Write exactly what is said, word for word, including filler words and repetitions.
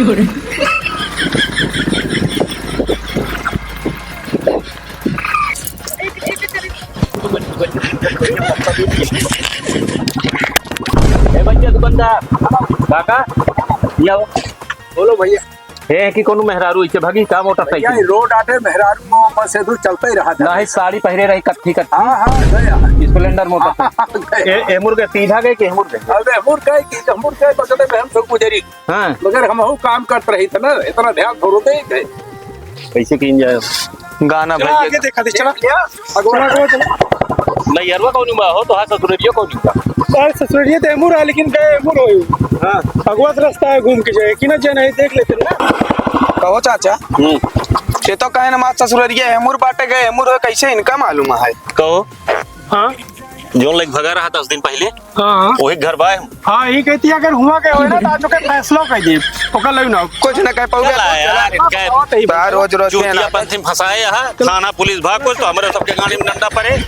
ए भैया दुकानदार, काका, ये आओ। बोलो भैया। ए कि कोनो मेहरारू इसे भागी का मोटरसाइकिल? भैया, ये रोड आटे, मेहरारू को बस इधर चलते ही रहा था। नहीं, साड़ी पहरे रही कत्थी कत्थी। हाँ, हाँ, गया। स्प्लेंडर मोटरसाइकिल। हाँ, गया। ए, एमुर के सीधा गए कि एमुर गए? अब एमुर गए कि एमुर गए, बगले में हम सब गुजरी। हाँ। मगर हमहू काम करत रही थे ना, इतना ध्यान थोड़ो दे थे। कैसे कीन जाए? गाना चला भाई आगे देखा दे, चला। क्या? अगवा, अगवा चला। नैहरवा कौन बा हो, तोहार ससुररिया कौन बा? अरे ससुररिया तो एमुर है, लेकिन गए एमुर होई। हाँ। अगवा से रास्ता है, घूम के जाए कि ना जाना है, देख लेते ना। कहो चाचा, हम्म। ये तो कहे ना मार ससुररिया एमुर बाटे, गए एमुर हो, कैसे इनका मालूम है? कहो। हाँ। जोन लेके भगा रहा दस दिन पहले। हाँ। वही घर बा। हाँ, यही कहती है, अगर हुआ के होए ना, तो आज ओकर फैसला कर दे। ओकर लई ना। कुछ ना कह पाओगे। चला यार, इनका बहुत ही बा। रोज रोज के चूतिया ना। पंथी में फंसाए यहाँ। थाना पुलिस भाग कुल, तो हमारे सबके गाड़ी में डंडा पड़े।